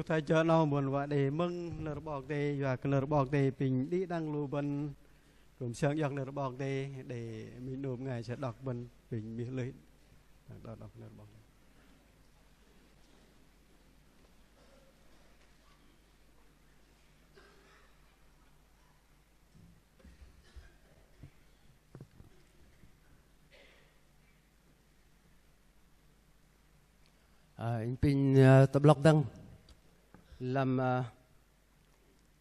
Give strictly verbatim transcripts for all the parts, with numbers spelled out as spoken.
Thoi jơ 'nâu bơ̆n wă đei mơ̆ng nơ̆r 'Bok Kei-Dei, yua kơ nơ̆r 'Bok Kei-Dei pinh đĭ đăng lu bơ̆n, kư̆m siăng iŏk nơ̆r 'Bok Kei-Dei, đei minh 'nu bơngai sư đŏk bơ̆n, pinh mih lưh. Đŏk, đŏk nơ̆r 'Bok Kei-Dei. Ơ, inh pinh, ơ, tơ'blŏk dơ̆ng lăm, ơ,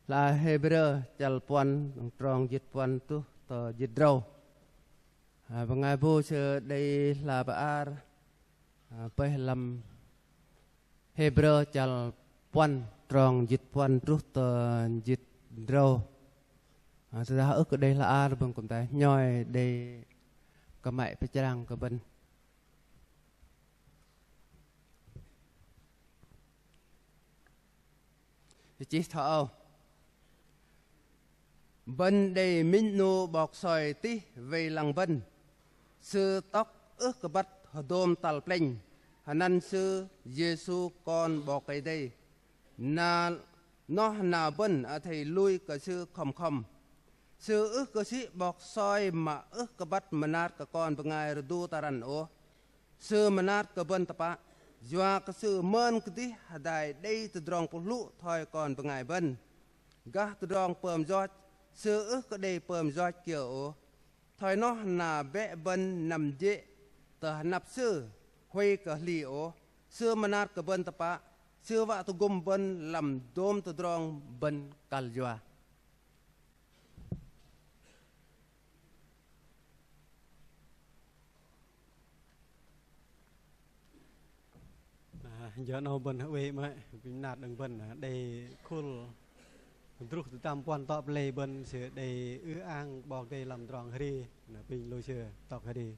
hla Hêbrơ chăl puăn, đơ̆ng trong jĭt puăn truh tơ jĭt drâu. Ơ, bơngai bu sư đei hla bơar, ơ, pơih lăm Hêbrơ chăl puăn trong jĭt puăn truh tơ jĭt drâu. Ơ, tơdah ưh kơ đei hla bơar bơ̆n kư̆m tai nhoi đei kơmăy pơchrang kơ bơ̆n. Chih thoi âu. Bơ̆n đei minh 'nu 'bok soi tih vei lăng bơ̆n. Sư tŏk ưh kơ băt hơdôm tăl plĕnh. Hơnăn Sư Yêsu Kon 'Bok Kei-Dei. Na noh na bơ̆n athei lui kơ Sư khŏm khŏm. Sư ưh kơ sĭ 'bok soi mă ưh kơ băt mơnat kơ kon bơngai rơdu tơrăn ôh. Sư mơnat kơ bơ̆n tơpă, yua kơ Sư mơn kơdih hơdai đei tơdrong pơhlŭ thoi kon bơngai bơ̆n. Gah tơdrong pơm yoch, Sư ưh kơ đei pơm yoch kiơ ôh. Thoi noh na bĕ bơ̆n năm jê̆ tơ hơnăp Sư, huay kơ hli ôh. Sư mơnat kơ bơ̆n tơpă, Sư wă tơgŭm bơ̆n lăm dôm tơdrong bơ̆n kăl yua. Ơ, jơ 'nâu bơ̆n oei mă, pinh mơnat đơ̆ng bơ̆n, ơ, đei khul druh tơdăm puăn tŏ pơlei bơ̆n sư đei ư-ang 'Bok Kei-Dei lăm tơdrong hơri, na pinh lu sư tŏk hơri.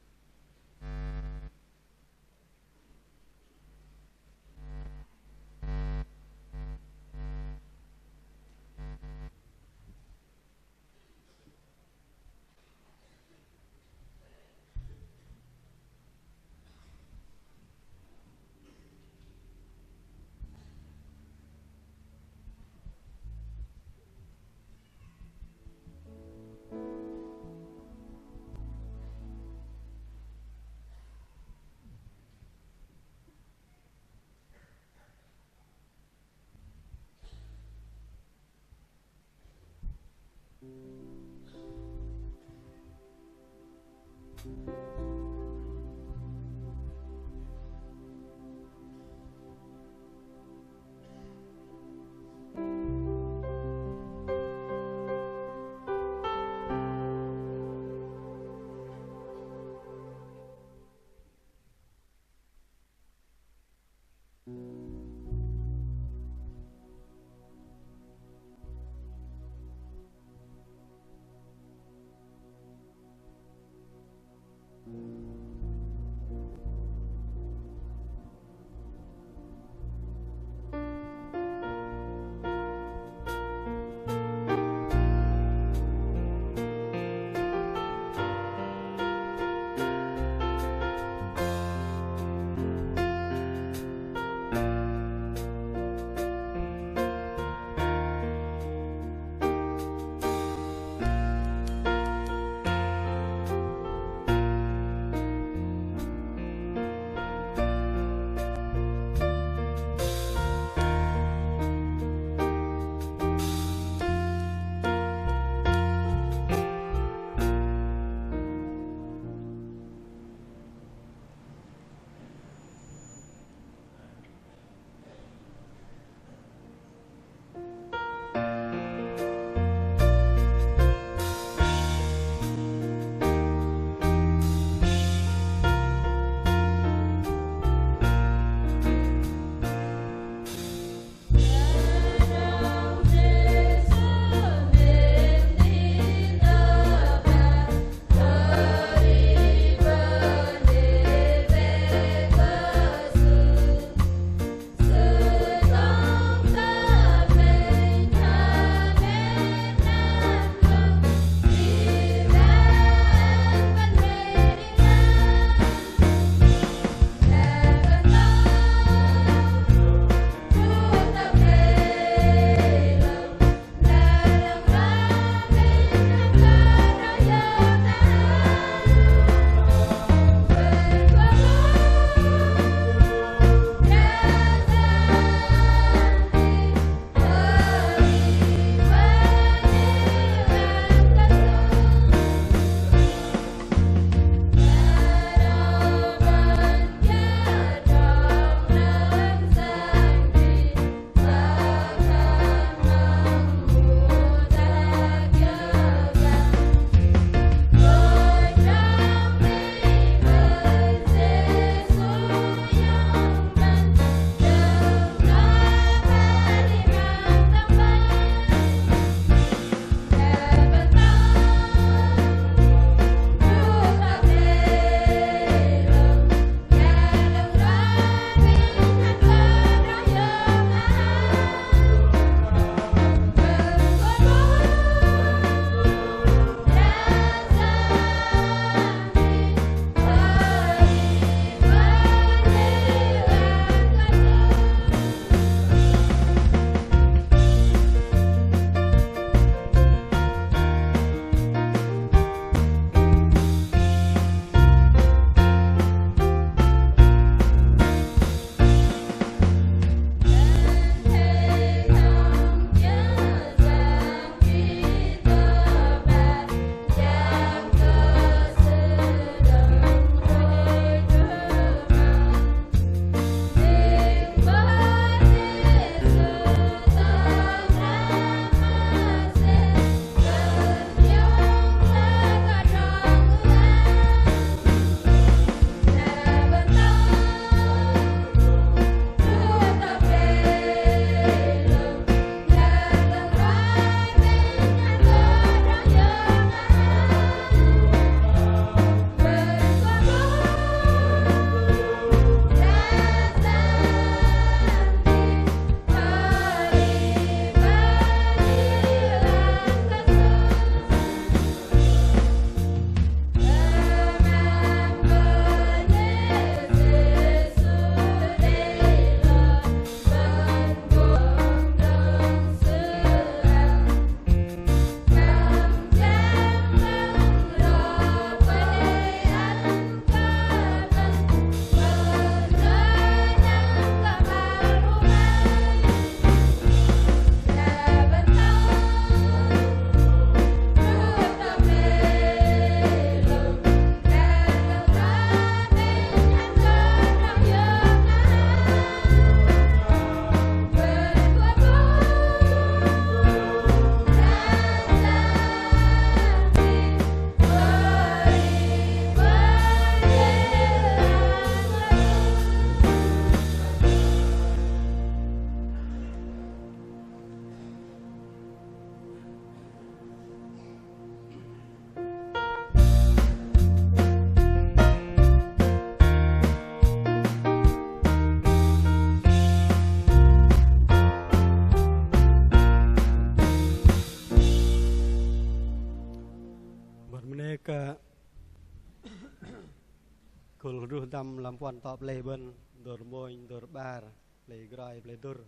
Truh dăm lăm puăn tŏ pơlei bơ̆n, dôr mônh, dôr 'bar, pơlei groi, pơlei dŭr.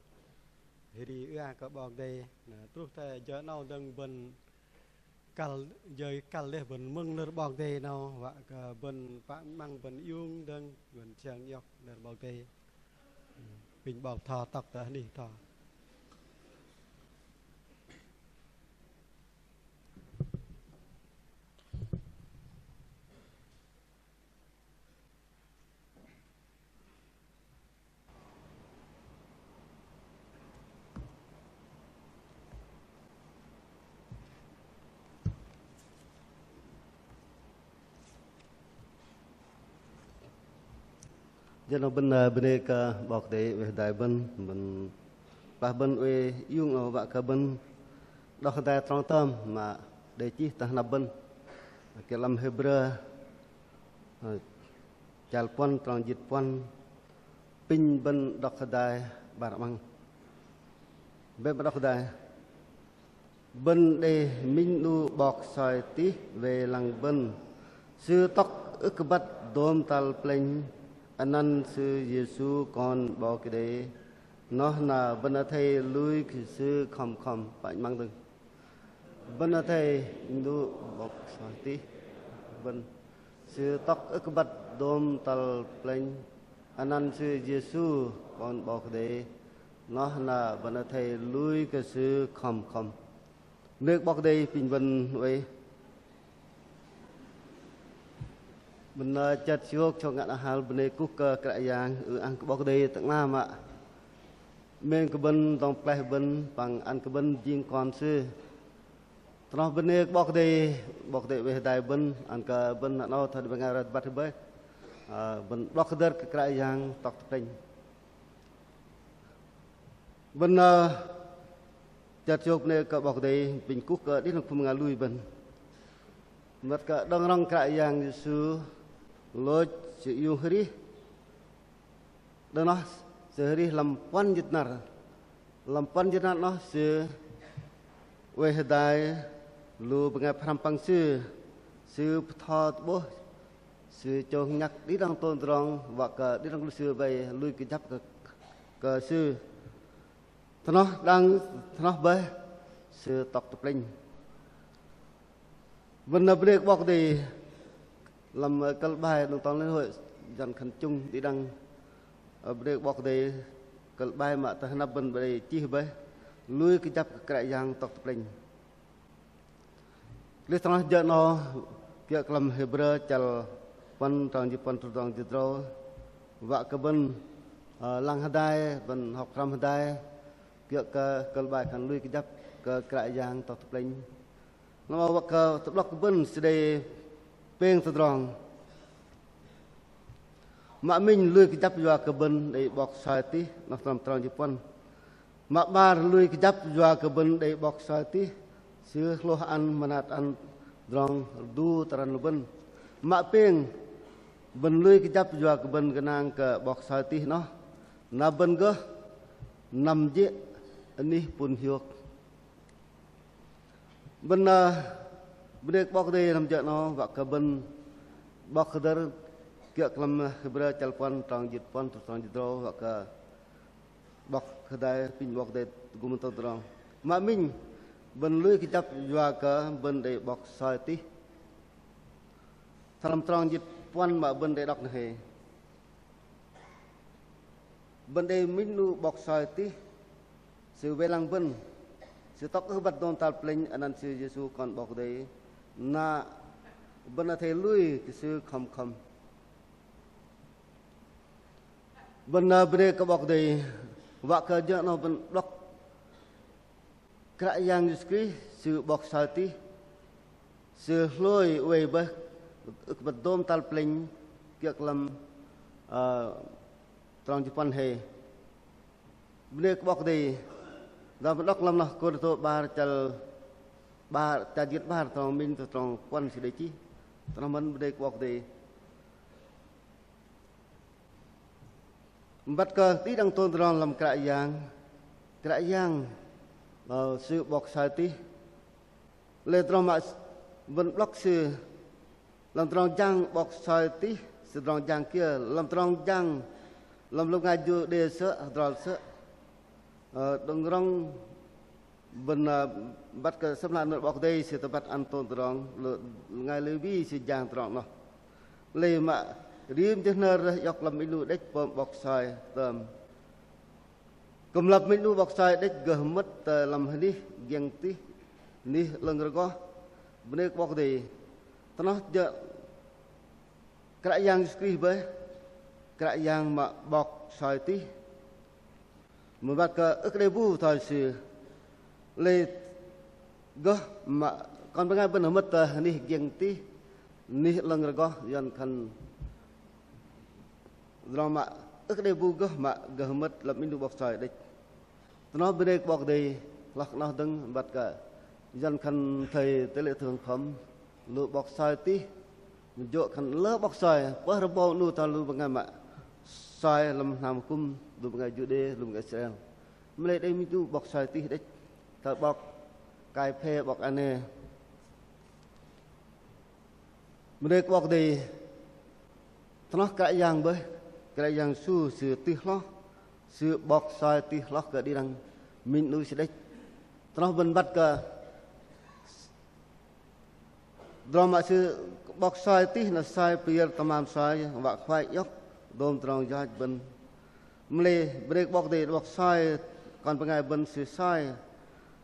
Hơri ư-ang kơ 'Bok Kei-Dei, na truh tơ jơ 'nâu dơ̆ng bơ̆n kăl, jơ kăl dêh bơ̆n mơ̆ng nơ̆r 'Bok Kei-Dei 'nâu, wă kơ bơ̆n pă 'măng bơ̆n iung dơ̆ng, bơ̆n siăng iŏk nơ̆r 'Bok Kei-Dei. Apinh 'bok tho tŏk tơ anih tho. Jơ 'nâu bơ̆n, ơ, bơnê kơ 'Bok Kei-Dei oei hơdai bơ̆n, bơ̆n pah bơ̆n oei iung âu wă kơ bơ̆n đŏk hơdai trong tơm mă đei chih tơ hnăp bơ̆n. Kơ lăm Hêbrơ, ơ, chal puăn trong jĭt puăn, apinh bơ̆n đŏk hơdai 'bar 'măng. Bĕ mă đŏk hơdai. Bơ̆n đei minh 'nu 'Bok soi tih wei lăng bơ̆n. Sư tŏk ưh kơ băt dôm tal plĕnh, anăn Sư Yêsu Kon 'Bok Kei-Dei. Noh na bơ̆n athei lui kơ Sư khŏm khŏm, pă 'măng dơ̆ng. Bơ̆n athei minh 'nu 'Bok soi tih bơ̆n. Sư tŏk ưh kơ băt dôm tal plĕnh, anăn Sư Yêsu Kon 'Bok Kei-Dei. Noh na bơ̆n athei lui kơ Sư khŏm khŏm. Bơnê kơ 'Bok Kei-Dei apinh bơ̆n oei. Bơ̆n, ơ, chơt sơ̆ hŏk sŏk ngă 'nao hăl bơnê kuh kơ Kră Yang, ư-ang kơ 'Bok Kei-Dei tơ'ngla mă meng kơ bơ̆n dŏng pơklaih bơ̆n păng ăn kơ bơ̆n jing kon Sư. Tơ noh bơnê kơ 'Bok Kei-Dei, 'Bok Kei-Dei oei hơdai bơ̆n, ăn kơ bơ̆n năr 'nâu thoi đei bơngai rơbat hơbơih, ơ, bơ̆n đŏk hơdơr kơ Kră Yang tŏk tơ plĕnh. Bơ̆n, ơ, chơt sơ̆ hŏk bơnê kơ 'Bok Kei-Dei, apinh kuh kơ đĭ đăng phung bơngai lui bơ̆n. Mơ̆t kơ đơ̆ng rŏng Kră Yang Yêsu lôch Sư iung hơrih. Đơ̆ng noh Sư hơrih lăm puăn jĭt năr. Lăm puăn jĭt năr noh Sư oei hơdai lu bơngai pơhrăm păng Sư. Sư bơtho tơ'bôh, Sư chông nhăk đĭ đăng tôm tơdrong, wă kơ đĭ đăng lu sư wei lui kơjăp kơ, kơ Sư. Tơ noh đăng, tơ noh bơih Sư tŏk tơ plĕnh. Bơ̆n, ơ, bơnê kơ 'Bok Kei-Dei, lăm, ơ, kơ̆l 'bai đơ̆ng tŏng lễ hội dân khăn chung đĭ đăng, ơ, bơnê kơ 'Bok Kei-Dei, kơ̆l 'bai mă tơ hnăp bơ̆n đei chih bơih, lui kơjăp kơ Kră Yang tŏk tơ plĕnh. Lê̆ tơ noh jơ 'nâu kiơ̆ kơ lăm Hêbrơ chăl puăn trong jĭt puăn truh trong jĭt tơdrâu. Wă kơ bơ̆n, ơ, lăng hơdai, bơ̆n hŏk pơhrăm hơdai kiơ̆ kơ kơ̆l 'bai khan lui kơjăp kơ Kră Yang tŏk tơ plĕnh. Lăm wă kơ tơ'blŏk kơ bơ̆n sư đei pêng tơdrong. Mă minh lui kơjăp yua kơ bơ̆n đei 'Bok soi tih, noh lăm trong jĭt puăn. Mă 'bar lui kơjăp yua kơ bơ̆n đei 'Bok soi tih, Sư hlôh ăn mơnat ăn tơdrong rơdu tơ răn lu bơ̆n. Mă pêng bơ̆n lui kơjăp yua kơ bơ̆n gơnang kơ 'Bok soi tih noh, na bơ̆n gơh năm jê̆ anih pŭn hiôk. Bơ̆n, ơ, bơnê kơ 'Bok Kei-Dei lăm jơ 'nâu wă kơ bơ̆n 'bok hơdơr kiơ̆ kơ lăm Hêbrơ chăl puăn trong jĭt puăn truh trong jĭt tơdrâu wă kơ 'bok hơdai apinh 'Bok Kei-Dei tơgŭm tôm tơdrong. Mă minh bơ̆n lui kơjăp yua kơ bơ̆n đei 'Bok soi tih. Sơ̆ lăm trong jĭt puăn mă bơ̆n đei đŏk noh hei. Bơ̆n đei minh 'nu 'Bok soi tih, Sư wei lăng bơ̆n, Sư tŏk ưh băt dôm tal plĕnh, anăn Sư Yêsu Kon 'Bok Kei-Dei, na bơ̆n athei lui kơ Sư khŏm khŏm. Bơ̆n, ơ, bơnê kơ 'Bok Kei-Dei, wă kơ jơ 'nâu bơ̆n đŏk Kră Yang Yêsu Krist, Sư 'Bok soi tih, Sư hlôi oei bơih, ưh kơ băt dôm tal plĕnh, kiơ̆ kơ lăm, ơ, trong jĭt puăn hei. Bơnê kơ 'Bok Kei-Dei, dah bơ̆n đŏk lăm noh Kôrintô 'bar chăl 'bar, chăl jĭt 'bar trong minh truh trong puăn sư đei chih. Tơ noh mơ̆n bơnê kơ 'Bok Kei-Dei. Băt kơ đĭ đăng tôm tơdrong lăm Kră Yang, Kră Yang, ơ, Sư 'Bok soi tih. Lê̆ tơdrong mă bơ̆n 'blŏk Sư, lăm tơdrong jang 'Bok soi tih, Sư tơdrong jang kiơ, lăm tơdrong jang, lăm lŭng bơngai Juđê sơ̆, hơdrol sơ̆. Ơ, đơ̆ng rŏng bơ̆n, ơ, băt kơ sơ̆p hla nơ̆r 'Bok Kei-Dei, sư tơbăt ăn tôm tơdrong, lu-, bơngai Lêwi sư jang tơdrong 'noh. Lei mă rim jơ hnơr iŏk lăm minh 'nu đĕch pơm 'bok soi tơm. Kư̆m lăp minh 'nu 'bok soi đĕch gơh mơ̆t tơ lăm hơnih giĕng tih, hơnih 'lơ̆ng rơgoh, bơnê kơ 'Bok Kei-Dei. Tơ noh jơ̆ Kră Yang Yêsu Krist bơih, Kră Yang mă 'bok soi tih. Mă băt kơ ưh kơ đei bu thoi Sư. Lei gơh mă kon bơngai bơ̆n hơmơ̆t tơ hơnih giĕng tih, hơnih 'lơ̆ng rơgoh, yuăn khan tơdrong mă ưh kơ đei bu gơh mă gơh hơmơ̆t lăm minh 'nu 'bok soi đĕch. Tơ noh bơnê kơ 'Bok Kei-Dei, hloh kơ noh dơ̆ng băt kơ yuăn khan thầy tế lễ thường phẩm, lu 'bok soi tih, mă jơ̆ khan lơ 'bok soi, pơh rơbâu 'nu tơ lu bơngai mă soi lăm hnam akŭm, lu bơngai Juđê, lu bơngai Israel. Mă lei đei minh 'nu 'bok soi tih đĕch, tơ 'bok Kaiphe, 'bok Anê. Bơnê kơ 'Bok Kei-Dei, tơ noh Kră Yang bơih, Kră Yang Yêsu Sư tih hloh, Sư 'bok soi tih hloh kơ đĭ đăng minh 'nu Sư đĕch. Tơ noh bơ̆n băt kơ tơdrong mă Sư 'bok soi tih noh soi pơyơ̆r tơmam soi, wă kơ huay iŏk dôm tơdrong yoch bơ̆n. Mă lei bơnê kơ 'Bok Kei-Dei 'bok soi kon bơngai bơ̆n Sư soi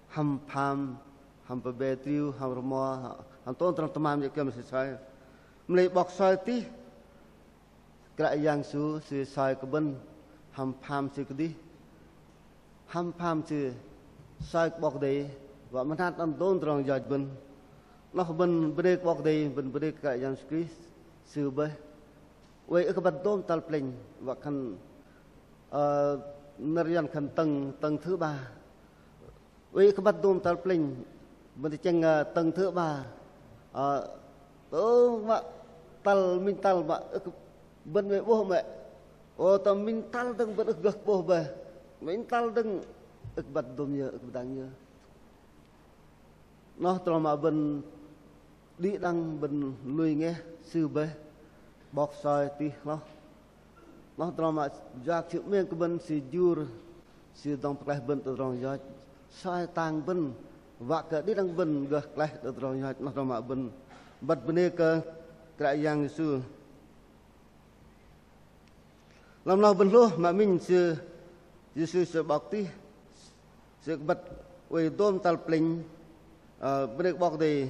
hăm pham, hăm pơbe triu, hăm rơmo, hăm tôm tơdrong tơmam jơ̆ kiơ̆m Sư soi. Mă lei 'bok soi tih, Kră Yang Yêsu Sư soi kơ bơ̆n hăm pham Sư kơdih. Hăm pham Sư soi kơ 'Bok Kei-Dei, wă mơnat ăn dôm tơdrong yoch bơ̆n. Noh bơ̆n bơnê kơ 'Bok Kei-Dei, bơ̆n bơnê kơ Kră Yang Yêsu Krist, Sư bơih. Oei ưh kơ băt dôm tal plĕnh, wă khan, ơ, nơ̆r yuăn khan tầng, tầng thứ ba. Oei ưh kơ băt dôm tal plĕnh, bơ̆n tơchĕng, ơ, tầng thứ ba. Ơ, tơ̆ng mă tal, minh tal mă ưh kơ bơ̆n oei 'bôh mă. Ô, tơ minh tal dơ̆ng bơ̆n ưh kơ gơh 'bôh bơih. Minh tal dơ̆ng ưh kơ băt dôm yơ, ưh kơ bơdang yơ. Noh tơdrong mă bơ̆n đĭ đăng bơ̆n lui ngeh Sư bơih, 'bok soi tih hloh. Noh tơdrong mă yua kơ Sư 'mêm kơ bơ̆n, Sư jur, Sư dŏng pơklaih bơ̆n tơdrong yoch, soi tang bơ̆n, wă kơ đĭ đăng bơ̆n gơh klaih tơdrong yoch. Noh tơdrong mă bơ̆n băt bơnê kơ Kră Yang Yêsu. Lăm noh bơ̆n hlôh mă minh Sư, Yêsu Sư 'bok tih, Sư kơ băt oei dôm tal plĕnh, ơ, bơnê kơ 'Bok Kei-Dei.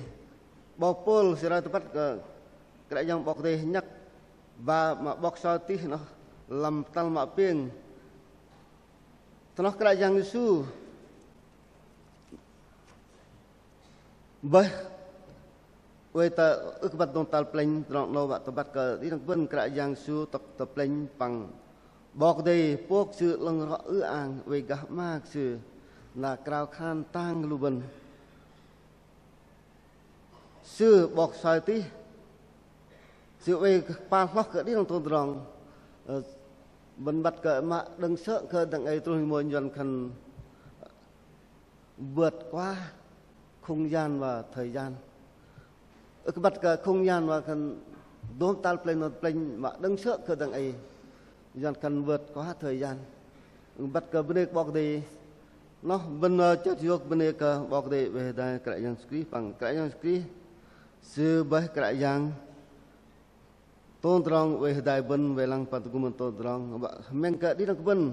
'Bok Pôl sư roi tơbăt kơ Kră Yang 'Bok Kei-Dei nhăk ba mă 'bok soi tih noh lăm tal mă pêng. Tơ noh Kră Yang Yêsu bơih, oei tơ ưh kơ băt dôm tal plĕnh, tơdrong 'nâu wă tơbăt kơ đĭ đăng bơ̆n Kră Yang Yêsu tŏk tơ plĕnh păng 'Bok Kei-Dei pôk Sư 'lơ̆ng rŏ ư-ang, oei gah 'ma kơ Sư, na krao khan tang lu bơ̆n. Sư 'bok soi tih, Sư oei kơpal hloh kơ đĭ đăng tôm tơdrong. Ơ, bơ̆n băt kơ mă đơ̆ng sơ̆ kơ dang ei truh minh mônh yuăn khan vượt qua không gian và thời gian. Ưh kơ băt kơ không gian wă khan dôm tal plĕnh noh plĕnh mă đơ̆ng sơ̆ kơ dang ei. Yuăn khan vượt qua thời gian. Băt kơ bơnê kơ 'Bok Kei-Dei. Noh bơ̆n, ơ, chơt hiôk bơnê kơ 'Bok Kei-Dei oei hơdai Kră Yang Yêsu Krist păng Kră Yang Yêsu Krist Sư bơih Kră Yang tôm tơdrong oei hơdai bơ̆n, wei lăng păng tơgŭm bơ̆n tôm tơdrong. Wă hơmĕng kơ đĭ đăng bơ̆n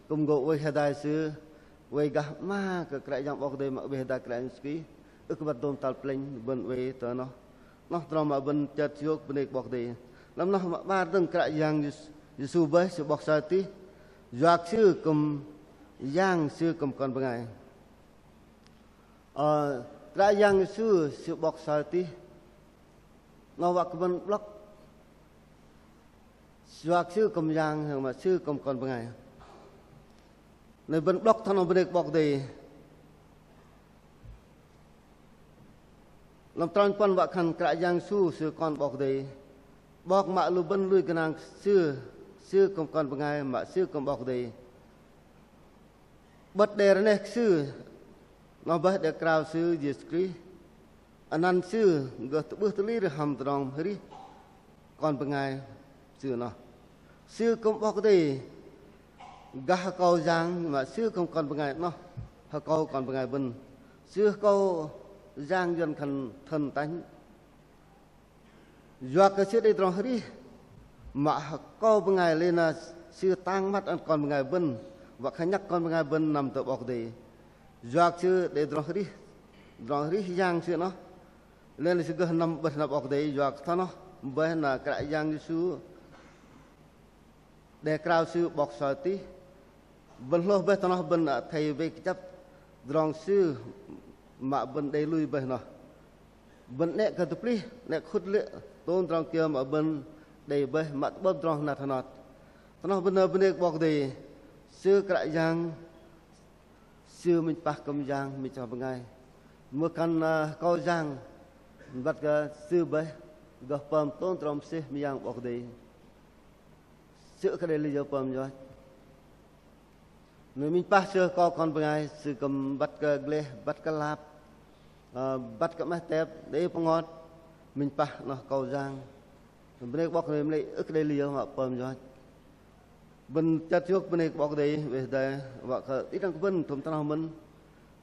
kư̆m gô oei hơdai Sư, oei gah 'ma kơ Kră Yang 'Bok Kei-Dei mă oei hơdai Kră Yang Yêsu Krist, ưh kơ băt dôm tal plĕnh bơ̆n oei tơ noh. Noh tơdrong mă bơ̆n chơt hiôk bơnê kơ 'Bok Kei-Dei. Lăm noh mă 'bar dơ̆ng Kră Yang Yêsu, Yêsu bơih Sư 'bok soi tih, yua kơ Sư kư̆m Yang, Sư kư̆m kon bơngai. Ơ, Kră Yang Yêsu Sư 'bok soi tih. Noh wă kơ bơ̆n 'blŏk. Yua kơ Sư kư̆m Yang, mă Sư kư̆m kon bơngai. Noh bơ̆n 'blŏk thoi noh bơnê kơ 'Bok Kei-Dei. Lăm tơdrong puăn wă khan Kră Yang Yêsu Sư Kon 'Bok Kei-Dei. 'Bok mă lu bơ̆n lui gơnang kơ Sư, Sư kư̆m kon bơngai, mă Sư kư̆m 'Bok Kei-Dei. 'Bơ̆t đe rơneh kơ Sư, noh bơih đe krao Sư Yêsu Krist. Anăn Sư gơh tơ'bưh tơlir hăm tơdrong arih kon bơngai. Sư noh. Sư kư̆m 'Bok Kei-Dei gah akâu yang mă Sư kư̆m kon bơngai noh, akâu kon bơngai bơ̆n. Sư akâu yang yuăn khan thần thánh. Yua kơ Sư đei tơdrong arih mă akâu bơngai lei na Sư tang măt ăn kon bơngai bơ̆n, wă khan nhăk kon bơngai bơ̆n năm tơ 'Bok Kei-Dei. Yua kơ Sư đei tơdrong arih, tơdrong arih yang Sư noh. Lei na Sư gơh năm bơih na 'Bok Kei-Dei, yua kơ thoi noh bơih na Kră Yang Yêsu đe krao Sư 'bok soi tih. Bơ̆n hlôh bơih thoi noh, bơ̆n athei wei kơjăp tơdrong Sư mă bơ̆n đei lui bơih noh. Bơ̆n 'nĕ kơ tơplih, 'nĕ kơ hŭt lê̆ tôm tơdrong kiơ mă bơ̆n đei bơih mă tơ'bơ̆p tơdrong hơnat hơnot. Thoi noh bơ̆n bơnê kơ 'Bok Kei-Dei, Sư Kră Yang Sư minh pah kư̆m yang minh chah bơngai. Mưh kăn, ơ, akâu yang băt kơ Sư bơih gơh pơm tôm tơdrong mơsêh mơyang 'Bok Kei-Dei. Sư ưh kơ đei liơ pơm yoch. Mưh minh pah Sư akâu kon bơngai, Sư kư̆m băt kơ gleh, băt kơ lap, ơ, băt kơ 'meh tep, đei pơngot, minh pah noh akâu yang. Bơnê kơ 'Bok Kei-Dei, mă lei ưh kơ đei liơ mă pơm yoch. Bơ̆n chơt hiôk bơnê kơ 'Bok Kei-Dei, weh dai, wă kơ đĭ đăng kơ bơ̆n, tôm tơnah mơ̆n,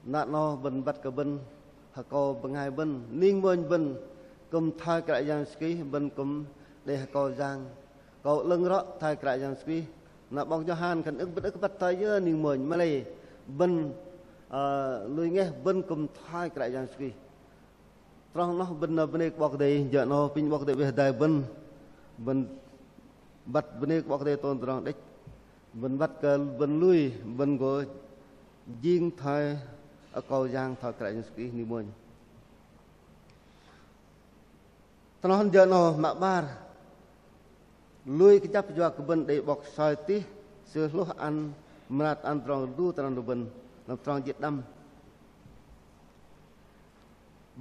năr 'nâu bơ̆n băt kơ bơ̆n, akâu bơngai bơ̆n, ning mônh bơ̆n, kư̆m thoi Kră Yang Yêsu Krist, bơ̆n kư̆m đei akâu yang, akâu 'lơ̆ng rŏ thoi Kră Yang Yêsu Krist. Na 'bok Yôhan khan ưh, bơ̆n ưh kơ băt thoi yơ ning mônh, mă lei bơ̆n, ơ, lui ngeh bơ̆n kư̆m thoi Kră Yang Yêsu Krist. Tơdrong noh bơ̆n bơnê kơ 'Bok Kei-Dei, jơ 'nâu apinh 'Bok Kei-Dei weh dai bơ̆n, bơ̆n băt bơnê kơ 'Bok Kei-Dei tôm tơdrong đĕch, bơ̆n băt kơ bơ̆n lui, bơ̆n gô jing thoi akâu yang thoi Kră Yang Yêsu Krist ning mônh. Tơdrong jơ 'nâu mă 'bar, lui kơjăp yua kơ bơ̆n đei 'bok soi tih, Sư hlôh ăn, mơnat ăn tơdrong rơdu tơdrong lu bơ̆n, lăm tơdrong jĭt đăm.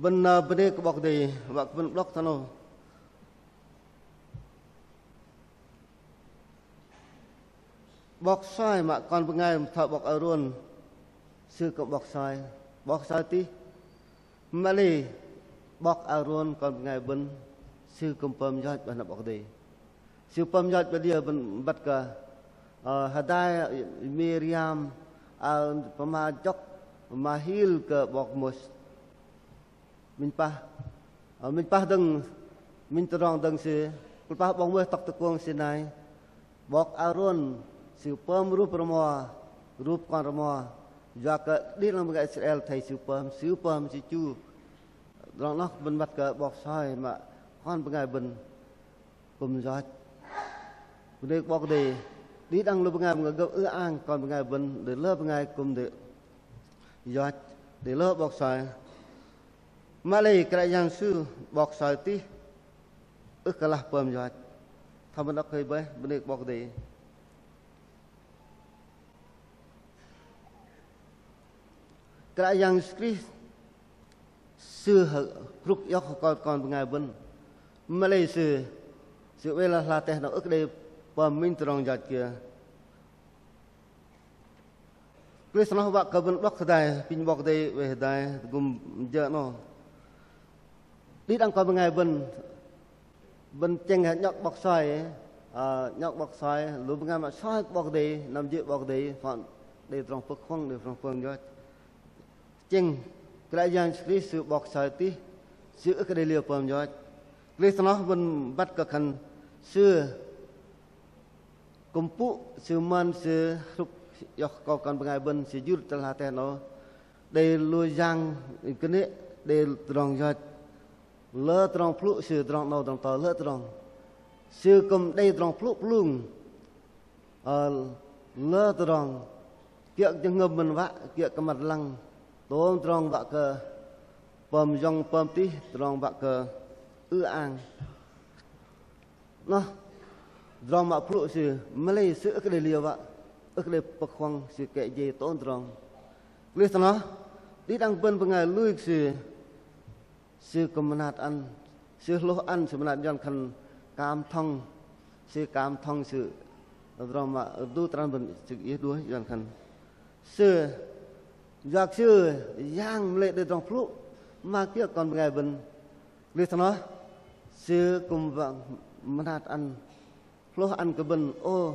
Bơ̆n, ơ, bơnê kơ 'Bok Kei-Dei, wă kơ bơ̆n 'blŏk thoi 'nâu. 'Bok soi mă kon bơngai thoi 'bok Arôn, sư kư̆m 'bok soi, 'bok soi tih. Mă lei 'bok Arôn kon bơngai bơ̆n, sư kư̆m pơm yoch 'bơh na 'Bok Kei-Dei. Sư pơm yoch 'bơh liơ bơ̆n băt kơ, ơ, hơdai Miriam, ơ, pơma jŏk, pơma hil kơ 'bok Môis. Minh pah, ơ, minh pah dơ̆ng, minh tơdrong dơ̆ng sư, kơ̆l pah 'bok Môis tŏk tơ kuông Sinai. 'Bok Arôn, sư pơm rup rơmo, rup kon rơmo. Yua kơ đĭ đăng bơngai Israel athei sư pơm, sư pơm, sư chu. Tơdrong noh bơ̆n băt kơ 'bok soi mă kon bơngai bơ̆n kư̆m yoch. Bơnê kơ 'Bok Kei-Dei, đĭ đăng lu bơngai bơ̆n gơh ư-ang kon bơngai bơ̆n, đei lơ bơngai kư̆m đei yoch, đei lơ 'bok soi. Mă lei Kră Yang Yêsu 'bok soi tih, ưh kơ lah pơm yoch. Thoi bơ̆n đŏk hơi bơih, bơnê kơ 'Bok Kei-Dei. Kră Yang Yêsu Krist, Sư hơ-, hrŭk iŏk akâu kon bơngai bơ̆n. Mă lei Sư, Sư oei lăm hla teh 'nâu ưh kơ đei pơm minh tơdrong yoch kiơ. Krist noh wă kơ bơ̆n 'blŏk hơdai, apinh 'Bok Kei-Dei oei hơdai, tơgŭm jơ 'nâu. Đĭ đăng kon bơngai bơ̆n, bơ̆n tơchĕng hă 'nhŏk 'bok soi, ơ, 'nhŏk 'bok soi, lu bơngai mă soi kơ 'Bok Kei-Dei, năm jê̆ 'Bok Kei-Dei, phŏn đei tơdrong pơ̆k huŏng, đei tơdrong pơm yoch. Tơchĕng Kră Yang Yêsu Krist Sư 'bok soi tih, Sư ưh kơ đei liơ pơm yoch. Krist noh bơ̆n băt kơ khan Sư kư̆m pŭ, Sư mơn, Sư hrŭk iŏk akâu kon bơngai bơ̆n, Sư jur tơ hla teh 'nâu. Đei lu yang kơnê̆, đei tơdrong yoch. Lơ tơdrong pơhlŭ Sư tơdrong 'nâu tơdrong to lơ tơdrong. Sư kư̆m đei tơdrong pơhlŭ pơlung. Ơ, lơ tơdrong. Kiơ̆ kơ jơhngơ̆m bơ̆n wă, kiơ̆ kơ măt lăng. Tôm tơdrong wă kơ pơm yŏng pơm tih, tơdrong wă kơ ư-ang. Noh, tơdrong mă pơhlŭ Sư, mă lei Sư ưh kơ đei liơ wă, ưh kơ đei pơ̆k huŏng, Sư kĕ jei tôm tơdrong. Krist noh, đĭ đăng bơ̆n bơngai lui kơ Sư, Sư kư̆m mơnat ăn, Sư hlôh ăn, Sư mơnat ăn khan kam thŏng, Sư kam thŏng, Sư tơdrong mă rơdu tơdrong bơ̆n, Sư iĕ đuaih ăn khan. Sư, yua kơ Sư, Yang mă lei đei tơdrong pơhlŭ, mă kiơ̆ kon bơngai bơ̆n. Krist noh, Sư kư̆m wă mơnat ăn, hlôh ăn kơ bơ̆n. Ô,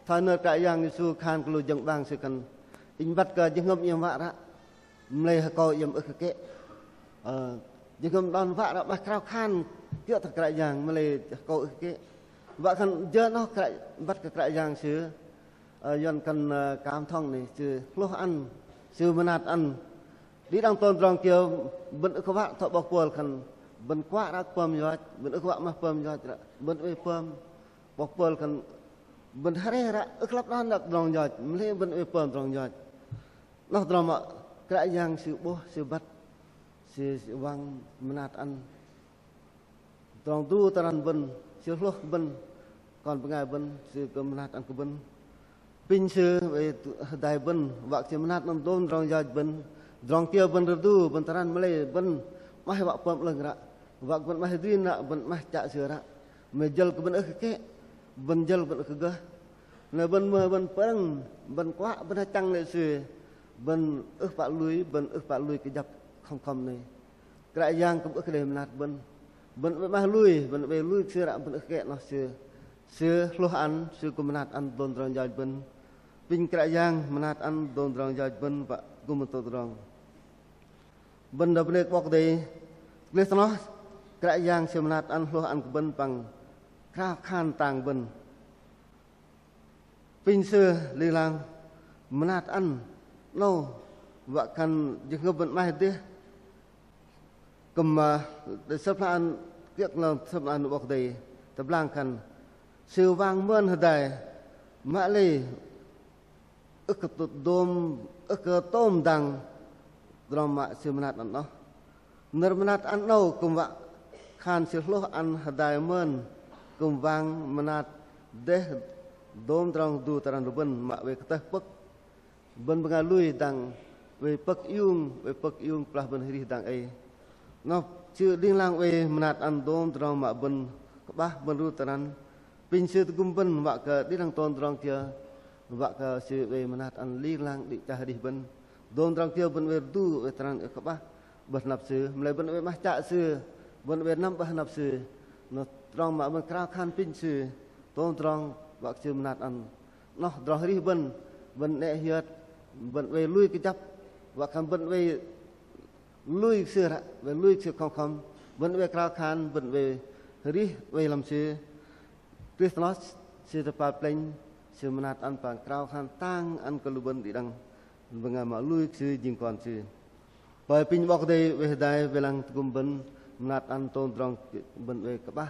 thoi nơ̆r Kră Yang Yêsu khan kơ lu jơ̆ng 'bang Sư khan: Inh băt kơ jơhngơ̆m iĕm wă ră, mă lei hơkâu iĕm ưh kơ kĕ. Ơ, jơhngơ̆m đon wă ră, 'maih krao khan kiơ̆ tơ Kră Yang, mă lei hơkâu ưh kơ kĕ. Wă khan jơ 'noh Kră, băt kơ Kră Yang Sư, ơ, yuăn khan, ơ, cảm thông 'nei, Sư hlôh ăn, Sư mơnat ăn. Đĭ đăng tôm tơdrong kiơ bơ̆n ưh kơ wă, thoi 'bok Pôl khan bơ̆n kuă ră pơm yoch, bơ̆n ưh kơ wă 'maih pơm yoch ră, bơ̆n oei pơm. 'Bok Pôl khan bơ̆n hơreh ră, ưh kơ lăp đon ră tơdrong yoch, mă lei bơ̆n oei pơm tơdrong yoch. 'Noh tơdrong mă Kră Yang Sư 'bôh, Sư băt, Sư, Sư wang mơnat ăn tơdrong tơdu tơrăn bơ̆n, Sư hlôh kơ bơ̆n, kon bơngai bơ̆n, Sư kơ mơnat ăn kơ bơ̆n. Apinh Sư oei hơdai bơ̆n, wă kơ Sư mơnat ăn dôm tơdrong yoch bơ̆n. Tơdrong kiơ bơ̆n rơdu, bơ̆n tơrăn mă lei bơ̆n 'maih wă pơm 'lơ̆ng ră, wă kơ bơ̆n 'maih adrin ră, bơ̆n 'maih chă Sư ră, mă lei jơ̆l kơ bơ̆n ưh kơ kĕ, bơ̆n jơ̆l kơ bơ̆n ưh kơ gơh. Mă lei bơ̆n mơ̆ bơ̆n pơrơ̆ng, bơ̆n kuă, bơ̆n hơchăng lê̆ Sư, bơ̆n ưh pă lui, bơ̆n ưh pă lui kơjăp khŏm khŏm 'nei. Kră Yang kư̆m ưh kơ đei mơnat bơ̆n. Bơ̆n oei 'maih lui, bơ̆n oei lui kơ Sư ră, bơ̆n ưh kĕ, 'noh Sư. Sư hlôh ăn, Sư kư̆m mơnat ăn dôm tơdrong yoch bơ̆n. Apinh Kră Yang mơnat ăn dôm tơdrong yoch bơ̆n, wă kơ kư̆m tôm tơdrong. Bơ̆n đơ̆ng bơnê kơ 'Bok Kei-Dei, gleh tơ 'noh Kră Yang Sư mơnat ăn, hlôh ăn kơ bơ̆n păng krao khan tang bơ̆n. Apinh Sư ling lang mơnat ăn 'nâu, wă khan jơhngơ̆m bơ̆n 'maih dêh. Kư̆m, ơ, đei sơ̆p hla ăn, kiơ̆ kơ sơ̆p hla ăn 'Bok Kei-Dei tơblang khan Sư wang mơn hơdai, mă lei ưh kơ tŭt dôm, ưh kơ tôm dang tơdrong mă Sư mơnat ăn 'noh. Nơ̆r mơnat ăn 'nâu kư̆m wă khan Sư hlôh ăn hơdai mơn, kư̆m wang mơnat dêh dôm tơdrong tơdu tơrăn lu bơ̆n mă oei kơtơh pơ̆k. Bơ̆n bơngai lui dang oei pơ̆k iung, oei pơ̆k iung kơplah bơ̆n arih dang ei. 'Noh Sư ling lang oei mơnat ăn dôm tơdrong mă bơ̆n kơ'bah, bơ̆n tơdu tơrăn. Apinh Sư tơgŭm bơ̆n wă kơ đĭ đăng tôm tơdrong kiơ, wă kơ Sư oei mơnat ăn ling lang đĭ chăl arih bơ̆n. Dôm tơdrong kiơ bơ̆n oei tơdu, oei tơrăn, oei kơ'bah 'bơh hơnăp Sư, mă lei bơ̆n oei 'maih chă Sư, bơ̆n oei năm 'bơh hơnăp Sư. 'Noh tơdrong mă bơ̆n krao khan apinh Sư, dôm tơdrong wă kơ Sư mơnat ăn. 'Noh tơdrong arih bơ̆n, bơ̆n 'nĕ hiơt, bơ̆n oei lui kơjăp, wă khan bơ̆n oei lui kơ Sư ră, bơ̆n lui kơ Sư khŏm khŏm, bơ̆n oei krao khan, bơ̆n oei arih oei lăm Sư. Krist 'noh Sư tơpal plĕnh, Sư mơnat ăn păng krao khan tang ăn kơ lu bơ̆n đĭ đăng bơngai mă lui kơ Sư jing kon Sư. Apinh 'Bok Kei-Dei oei hơdai wei lăng tơgŭm bơ̆n, mơnat ăn tôm tơdrong bơ̆n oei kơ'bah,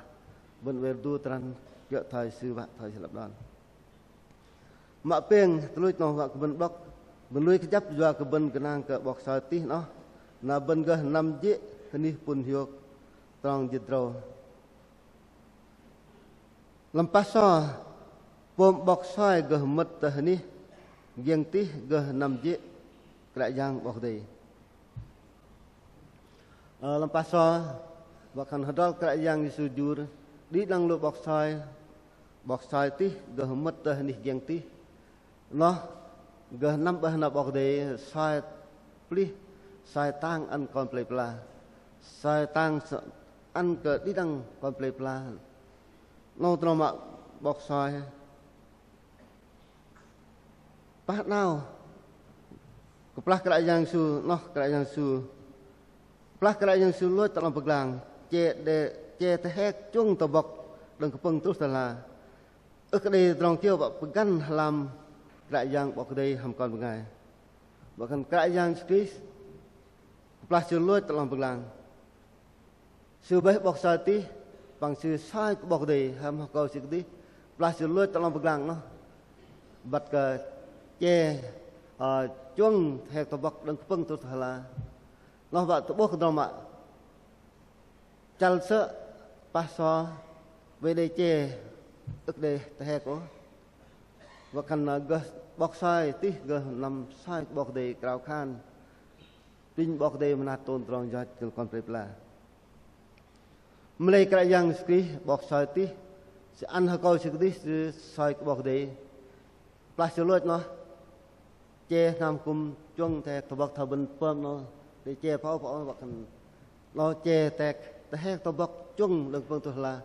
bơ̆n oei tơdu tơrăn kiơ̆ thoi Sư wă, thoi Sư lăp đon. Mă pêng tuch luch 'noh wă kơ bơ̆n 'blŏk, bơ̆n lui kơjăp yua kơ bơ̆n gơnang kơ 'bok soi Tih 'noh, na bơ̆n gơh năm jê̆ hơnih pŭn hiôk trong jĭt drâu. Lăm pah so, pôm 'bok soi gơh mơ̆t tơ hơnih giĕng tih gơh năm jê̆ Kră Yang 'Bok Kei-Dei. Ơ, lăm pah so, wă khan hơdrol Kră Yang Yêsu jur, đĭ đăng lu 'bok soi, 'bok soi Tih gơh mơ̆t tơ hơnih giĕng tih. 'Noh gơh năm 'bơh na 'Bok Kei-Dei soi plih, soi tang ăn kon pơlei pơla, soi tang s-, ăn kơ đĭ đăng kon pơlei pơla. 'Nâu tơdrong mă 'bok soi pah 'nao kơplah Kră Yang Yêsu, 'noh Kră Yang Yêsu, kơplah Kră Yang Yêsu lôch tơ 'long pơglang, che đe-, che tơhek chông tơbŏk đơ̆ng kơpơ̆ng truh tơ hla. Ưh kơ đei tơdrong kiơ wă pơgăn hơlam Kră Yang 'Bok Kei-Dei hăm kon bơngai. Wă khan Kră Yang Yêsu Krist kơplah Sư lôch tơ 'long pơglang, Sư bơih 'bok soi tih, păng Sư soi kơ 'Bok Kei-Dei hăm akâu Sư kơdih. Kơplah Sư lôch tơ 'long pơglang 'noh, băt kơ che, ơ, chông tơhek tơbŏk đơ̆ng kơpơ̆ng truh tơ hla. 'Noh wă tơ'bôh kơ tơdrong mă chăl sơ̆ pah so, wei đei che, ưh kơ đei tơhek ôh. Wă khan, ơ, gơh 'bok soi tih gơh năm soi kơ 'Bok Kei-Dei krao khan, apinh 'Bok Kei-Dei mơnat tôm tơdrong yoch kơ kon pơlei pơla. Mă lei Kră Yang Yêsu Krist 'bok soi tih, Sư ăn akâu Sư kơdih, Sư soi kơ 'Bok Kei-Dei. Kơplah Sư lôch 'noh, che hnam kŭm chông tơhek tơbŏk thoi bơ̆n pơm 'noh, đei che pơhâu pơhâu wă khan 'noh che tơhek, tơhek tơbŏk chông đơ̆ng kơpơ̆ng truh hla.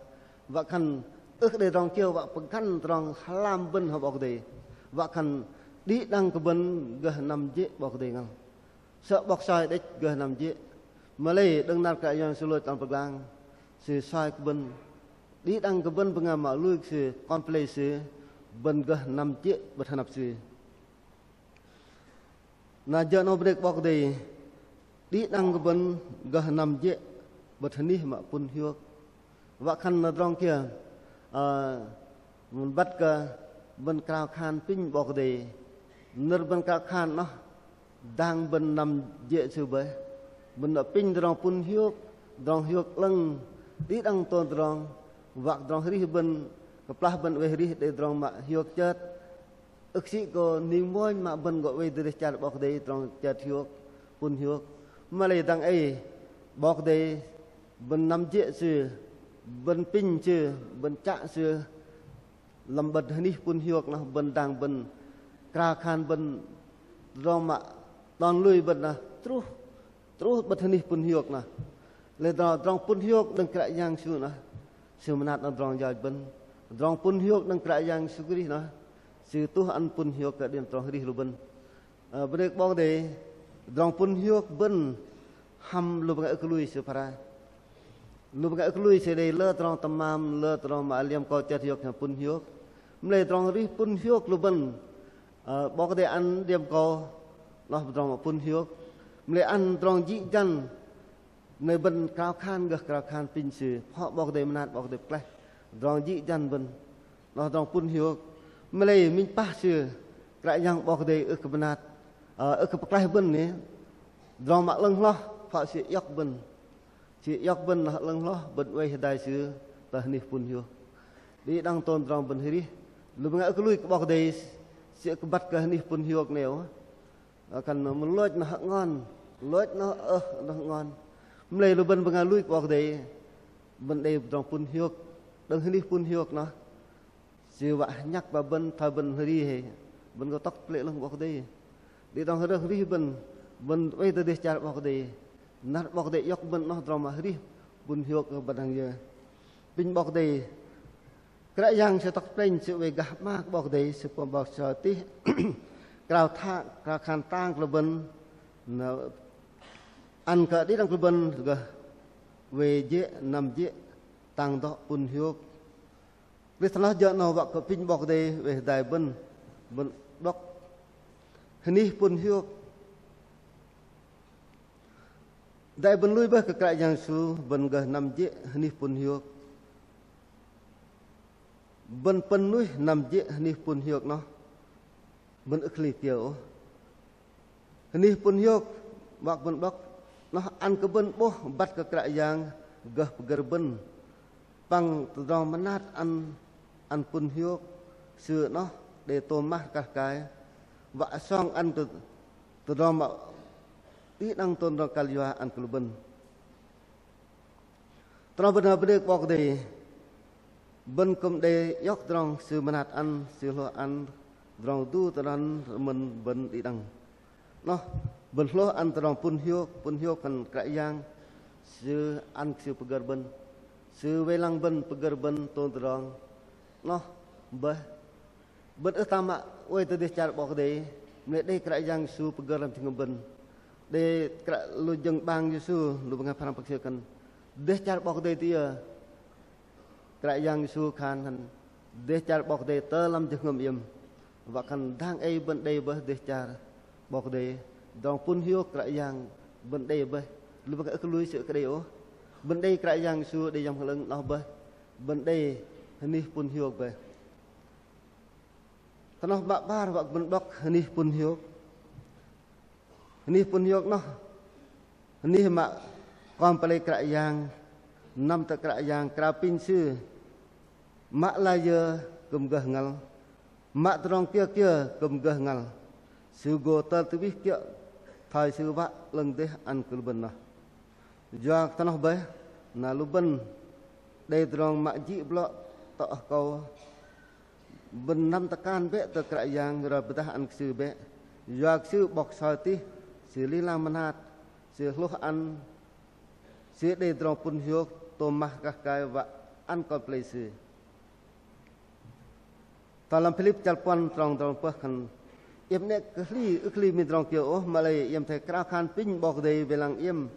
Wă khan Ưh kơ đei tơdrong kiơ wă pơgăn tơdrong hơlam bơ̆n hăm 'Bok Kei-Dei. Wă khan đĭ đăng kơ bơ̆n gơh năm jê̆ 'Bok Kei-Dei ngăl. Sơ̆ 'bok soi đĕch gơh năm jê̆. Mă-lei đơ̆ng năr Kră Yang Sư lôch tơ 'long pơglang, Sư soi kơ bơ̆n. Đĭ đăng kơ bơ̆n bơngai mă lui kơ Sư, kon pơlei Sư, bơ̆n gơh năm jê̆ bơ̆t hơnăp Sư. Na jơ̆ 'nâu bơnê kơ 'Bok Kei-Dei, đĭ đăng kơ bơ̆n gơh năm jê̆ bơ̆t hơnih mă pŭn hiôk. Wă khan na tơdrong kiơ, ơ, mă băt kơ bơ̆n krao khan pinh 'Bok Kei-Dei, nơ̆r bơ̆n krao khan noh, dang bơ̆n năm jê̆ Sư bơih. Bơ̆n pinh tơdrong pŭn hiôk, tơdrong hiôk 'lơ̆ng, đĭ đăng tôm tơdrong, wă tơdrong arih bơ̆n, kơplah bơ̆n oei arih đei tơdrong mă hiôk chơt. Ưh kơ sĭ kơ ning mônh mă bơ̆n gô oei tơ dêh char 'Bok Kei-Dei tơdrong chơt hiôk, pŭn hiôk. Mă-lei dang ei 'Bok Kei-Dei bơ̆n năm jê̆ Sư, bơ̆n pinh Sư, bơ̆n chă Sư, lăm bơ̆t hơnih pŭn hiôk noh bơ̆n dang bơ̆n krao khan bơ̆n tơdrong mă đon lui bơ̆n noh truh truh bơ̆t hơnih pŭn hiôk noh. Lei tơdrong, tơdrong pŭn hiôk đơ̆ng Kră Yang Yêsu noh, Sư mơnat noh tơdrong yoch bơ̆n. Tơdrong pŭn hiôk đơ̆ng Kră Yang Yêsu Krist noh, Sư tuh ăn pŭn hiôk kơ đĭ đăng tơdrong arih lu bơ̆n. Ơ, bơnê kơ 'Bok Kei-Dei, tơdrong pŭn hiôk bơ̆n hăm lu bơngai ưh kơ lui sư phara. Lu bơngai ưh kơ lui sư đei lơ tơdrong tơmam, lơ tơdrong mă liêm akâu chơt hiôk hăm pŭn hiôk. Mă-lei tơdrong arih pŭn hiôk lu bơ̆n, ơ, 'Bok Kei-Dei ăn liêm akâu noh tơdrong mă pŭn hiôk. Mă-lei ăn tơdrong jĭ jăn, mă-lei bơ̆n krao khan gơh krao khan pinh Sư, pho 'Bok Kei-Dei mơnat, 'Bok Kei-Dei pơklaih tơdrong jĭ jăn bơ̆n. Noh tơdrong pŭn hiôk. Mă-lei minh pah Sư, Kră Yang 'Bok Kei-Dei ưh kơ mơnat, ơ, ưh kơ pơklaih bơ̆n noh, tơdrong mă 'lơ̆ng hloh, pho Sư iŏk bơ̆n. Sư iŏk bơ̆n noh 'lơ̆ng hloh, bơ̆n oei hơdai Sư tơ hơnih pŭn hiôk. Đĭ đăng tôm tơdrong bơ̆n arih, lu bơngai ưh kơ lui kơ 'Bok Kei-Dei, sư ưh kơ băt kơ hơnih pŭn hiôk 'nâu. Ơ, khan mă lôch noh hơ'ngon, lôch noh, ơ, noh hơ'ngon. Mă-lei lu bơ̆n bơngai lui kơ 'Bok Kei-Dei, bơ̆n đei tơdrong pŭn hiôk, đơ̆ng hơnih pŭn hiôk noh. Sư wă nhăk ba bơ̆n thoi bơ̆n arih hei, bơ̆n gô tŏk plĕ 'lơ̆ng 'Bok Kei-Dei. Đĭ đăng tơdrong arih bơ̆n, bơ̆n oei tơ dêh char 'Bok Kei-Dei. Năr 'Bok Kei-Dei iŏk bơ̆n noh tơdrong mă arih pŭn hiôk bơ̆n dang yơ. Pinh 'Bok Kei-Dei, Kră Yang Sư tŏk plĕnh, Sư oei gah 'ma kơ 'Bok Kei-Dei, Sư pơm 'bok soi tih, krao tha, krao khan tang kơ lu bơ̆n, na ăn kơ đĭ đăng kơ lu bơ̆n gơh oei jê̆, năm jê̆, tang dŏ pŭn hiôk. Krist noh jơ̆ 'nâu wă kơ pinh 'Bok Kei-Dei oei hơdai bơ̆n, bơ̆n đŏk hơnih pŭn hiôk. Dai bơ̆n lui bơih kơ Kră Yang Yêsu, bơ̆n gơh năm jê̆ hơnih pŭn hiôk. Bơ̆n pơ̆n nuih năm jê̆ hơnih pŭn hiôk noh, bơ̆n ưh kơ hli kiơ ôh. Hơnih pŭn hiôk, 'bok bơ̆n 'bok, noh ăn kơ bơ̆n 'bôh băt kơ Kră Yang gơh pơgơ̆r bơ̆n. Păng tơdrong mơnat ăn, ăn pŭn hiôk, Sư noh đei tôm mah kăl kai, wă song ăn tơ, tơdrong mă đĭ đăng tôm tơdrong kăl yua ăn kơ lu bơ̆n. Tơdrong bơ̆n bơnê kơ 'Bok Kei-Dei, bơ̆n kư̆m đei iŏk tơdrong Sư mơnat ăn, Sư hlôh ăn, tơdrong tơdu tơdrong rơmơ̆n bơ̆n đĭ đăng. Noh, bơ̆n hlôh ăn tơdrong pŭn hiôk, pŭn hiôk khan Kră Yang, Sư ăn kơ Sư pơgơ̆r bơ̆n, Sư wei lăng bơ̆n, pơgơ̆r bơ̆n tôm tơdrong. Noh, bơih, bơ̆n ưh tam mă oei tơ dêh char 'Bok Kei-Dei, mă lei đei Kră Yang Yêsu pơgơ̆r lăm jơhngơ̆m bơ̆n. Đei Kră lu jơ̆ng 'bang Yêsu, lu bơngai pơhrăm pơkă Sư khan dêh char 'Bok Kei-Dei tơ yơ. Kră Yang Yêsu khan hăn dêh char 'Bok Kei-Dei tơ lăm jơhngơ̆m iĕm. Wă khan dang ei bơ̆n đei bơih dêh char 'Bok Kei-Dei, tơdrong pŭn hiôk Kră Yang bơ̆n đei bơih. Lu bơngai ưh kơ lui sư ưh kơ đei ôh. Bơ̆n đei Kră Yang Yêsu, đei Yang Bơhngol 'Lơ̆ng noh bơih. Bơ̆n đei hơnih pŭn hiôk bơih. Tơ noh mă 'bar wă kơ bơ̆n đŏk hơnih pŭn hiôk. Hơnih pŭn hiôk noh, hơnih mă kon pơlei Kră Yang, năm tơ Kră Yang, krao apinh Sư, mă layơ kư̆m gơh ngăl, mă tơdrong kiơ kiơ kư̆m gơh ngăl, Sư gô tơl tơwih kiơ̆ thoi Sư wă 'lơ̆ng dêh ăn kơ lu bơ̆n noh. Yua kơ tơ noh bơih, na lu bơ̆n đei tơdrong mă jĭ blŏ tŏ akâu, bơ̆n năm tơkan bĕ tơ Kră Yang, roi pơdah ăn kơ Sư bĕ. Yua kơ Sư 'bok soi tih, Sư ling lang mơnat, Sư hlôh ăn, Sư đei tơdrong pŭn hiôk, tôm mah kăl kai wă ăn kon pơlei Sư. Thoi lăm Philip chăl puăn trong tơdrong pơh khan: Iĕm 'nĕ kơ hli, ưh kơ hli minh tơdrong kiơ ôh, mă-lei iĕm athei krao khan apinh 'Bok Kei-Dei wei lăng iĕm,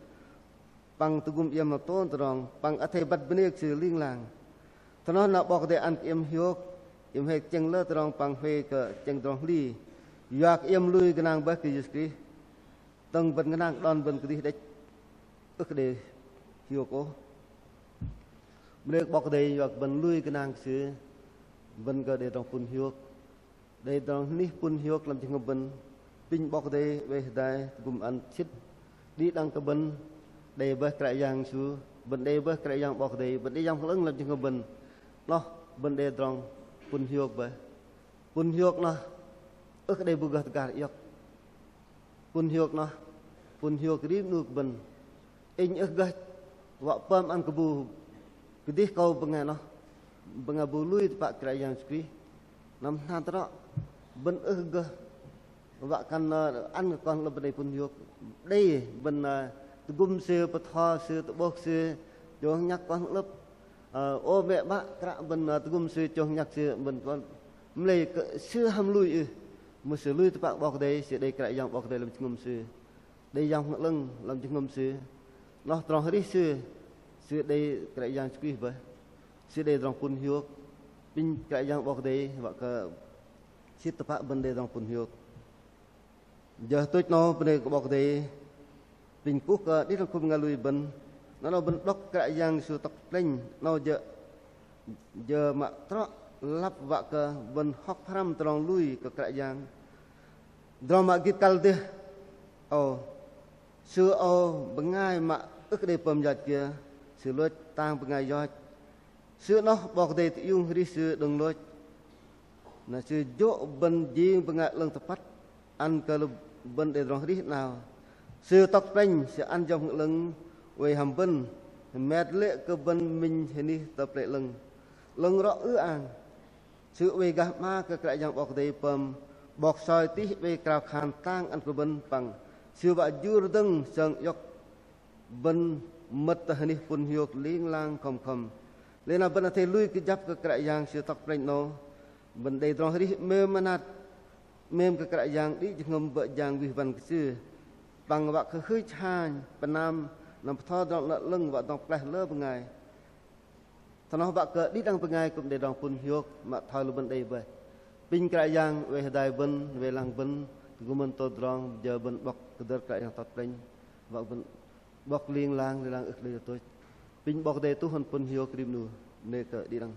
păng tơgŭm iĕm lăm tôm tơdrong, păng athei băt bơnê kơ Sư ling lang. Thoi noh na 'Bok Kei-Dei ăn kơ iĕm hiôk, iĕm hei tơchĕng lơ tơdrong păng huay kơ tơchĕng tơdrong hli. Yua kơ iĕm lui gơnang boih kơ Yêsu Krist, dơ̆ng bơ̆n gơnang đon bơ̆n kơdih đĕch, ưh kơ đei hiôk ôh. Bơnê kơ 'Bok Kei-Dei yua kơ bơ̆n lui gơnang kơ Sư, bơ̆n gơh đei tơdrong pŭn hiôk. Đei tơdrong anih pŭn hiôk lăm jơhngơ̆m bơ̆n. Apinh 'Bok Kei-Dei oei hơdai tơgŭm ăn sĭt đĭ đăng kơ bơ̆n đei boih Kră Yang Yêsu, bơ̆n đei boih Kră Yang 'Bok Kei-Dei, bơ̆n đei Yang Bơhngol 'Lơ̆ng lăm jơhngơ̆m bơ̆n. Noh bơ̆n đei tơdrong pŭn hiôk boih. Pŭn hiôk noh ưh kơ đei bu gơh tơgar iŏk. Pŭn hiôk noh, pŭn hiôk rim 'nu kơ bơ̆n. Inh ưh gơh wă pơm ăn kơ bu kơdih kâu bơngai noh, bơngai bu lui tơpă Kră Yang Yêsu Krist. Năm hna trŏ, bơ̆n ưh gơh wă khan, ơ, ăn kơ kon hơ'lơ̆p bơ̆n đei pŭn hiôk. Đei bơ̆n, ơ, tơgŭm sư, pơtho sư, tơ'bôh sư chông nhăk kon hơ'lơ̆p. Ơ, ô mĕ 'bă kră bơ̆n, ơ, tơgŭm sư chông nhăk sư bơ̆n kon. Mă-lei kơ sư hăm lui ưh? Mưh sư lui tơpă 'Bok Kei-Dei, sư đei Kră Yang 'Bok Kei-Dei lăm jơhngơ̆m sư, đei Yang Bơhngol 'Lơ̆ng lăm jơhngơ̆m sư. Noh tơdrong arih sư, sư đei Kră Yang Yêsu Krist boih. Sư đei tơdrong pŭn hiôk. Apinh Kră Yang 'Bok Kei-Dei wă kơ sĭt tơpă bơ̆n đei tơdrong pŭn hiôk. Jơ tuch noh bơnê kơ 'Bok Kei-Dei. Apinh kuh kơ đĭ đăng khul bơngai lui bơ̆n, na noh bơ̆n đŏk Kră Yang Yêsu tŏk plĕnh, noh jơ, jơ mă trŏ lăp wă kơ bơ̆n hŏk pơhrăm tơdrong lui kơ Kră Yang. Tơdrong mă gĭt kăl dêh âu, sư âu bơngai mă ưh kơ đei pơm yoch kiơ, sư lôch tang bơngai yoch. Sư noh 'Bok Kei-Dei tơiung arih sư đơ̆ng lôch. Na sư jô̆ bơ̆n jing bơngai 'lơ̆ng tơpăt, ăn kơ lu bơ̆n đei tơdrong arih 'nao. Sư tŏk plĕnh, sư ăn Yang Bơhngol 'Lơ̆ng oei hăm bơ̆n, hơmet lê̆ kơ bơ̆n minh hơnih tơ Pơlei 'Lơ̆ng. 'Lơ̆ng rŏ ư-ang. Sư oei gah 'ma kơ Kră Yang 'Bok Kei-Dei pơm 'bok soi tih oei krao khan tang ăn kơ bơ̆n păng sư wă jur dơ̆ng sơng iŏk bơ̆n mơ̆t tơ hơnih pŭn hiôk ling lang khŏm khŏm. Lei na bơ̆n athei lui kơjăp kơ Kră Yang Sư tŏk plĕnh 'nâu, bơ̆n đei tơdrong arih 'mêm mơnat, 'mêm kơ Kră Yang đĭ jơhngơ̆m bơ̆ jang wih wăn kơ Sư. Păng wă kơ hưch hanh pơnam năm bơtho tơdrong 'năr 'lơ̆ng wă dŏng pơklaih lơ bơngai. Thoi noh wă kơ đĭ đăng bơngai kư̆m đei tơdrong pŭn hiôk mă thoi lu bơ̆n đei boih. Apinh Kră Yang oei hơdai bơ̆n, oei lăng bơ̆n, tơgŭm bơ̆n tôm tơdrong, jơ bơ̆n 'bok kơdơ̆r Kră Yang tŏk plĕnh, wă bơ̆n 'bok ling lang, ling lang ưh kơ đei tôch. Apinh 'Bok Kei-Dei tuh ăn pŭn hiôk rim 'nu, bơnê kơ đĭ đăng.